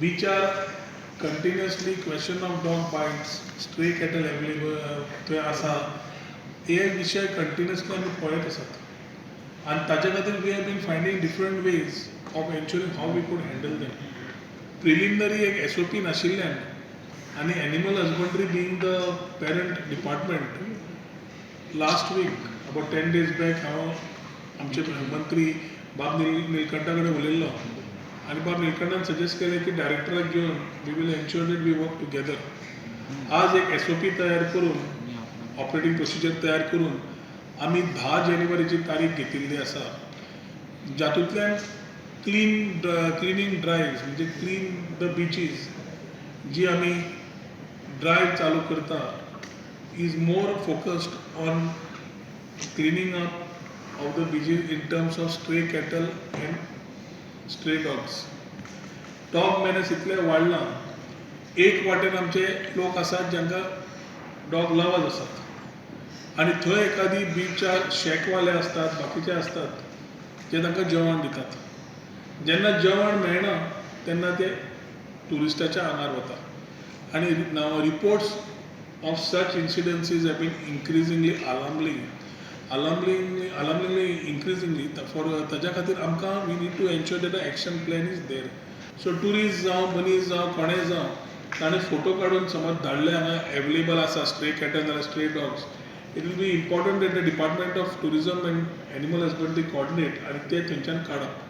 बिचार continuously question of dog bites, stray cattle available थंय आसा, हे विशय कंटिन्युअसली आमी पळयत आसात आनी ताचे खातीर we have been finding different ways of ensuring how we could handle them. Preliminary एक एसओपी नाशिल्ल्यान आनी animal husbandry being the parent department, last week, about 10 days back, हांव आमचे मंत्री बाब निलकंठा कडेन उलयल्लो आनी बाब निलकंठान सजेस्ट केलें की डायरेक्टराक घेवन we will ensure that we work together. आज एक एसओपी तयार करून, ऑपरेटींग प्रोसिजर तयार करून आमी 10 जानेवारीची तारीख घेतिल्ली आसा, जातूंतल्यान क्लिनींग ड्रायव्स, म्हणजे क्लीन the beaches जी आमी ड्रायव्ह चालू करता, is more focused on cleaning up of the beaches in terms of stray cattle and stray dogs. Dog menace इतलें वाडलां. एक वाटेन आमचे लोक आसात जांकां डॉग लवर्स आसात आनी थंय एखादी बिचार शॅकवाले आसतात, बाकीचे आसतात जे तांकां जेवण दितात. जेन्ना जेवण मेळना तेन्ना ते ट्युरिस्टाच्या आंगार वता आनी now reports of such incidences have been increasingly alarmingly increasingly for. ताज्या खातीर आमकां we need to ensure that a action plan is there. So tourist जावं, मनीस जावं, कोणेय जावं, ताणें फोटो काडून समज धाडले, हांगा एवेलेबल आसा स्ट्रे कॅटल जाल्यार stray dogs, it will be important that the Department of Tourism and Animal Husbandry coordinate आनी ते थंयच्यान काडप.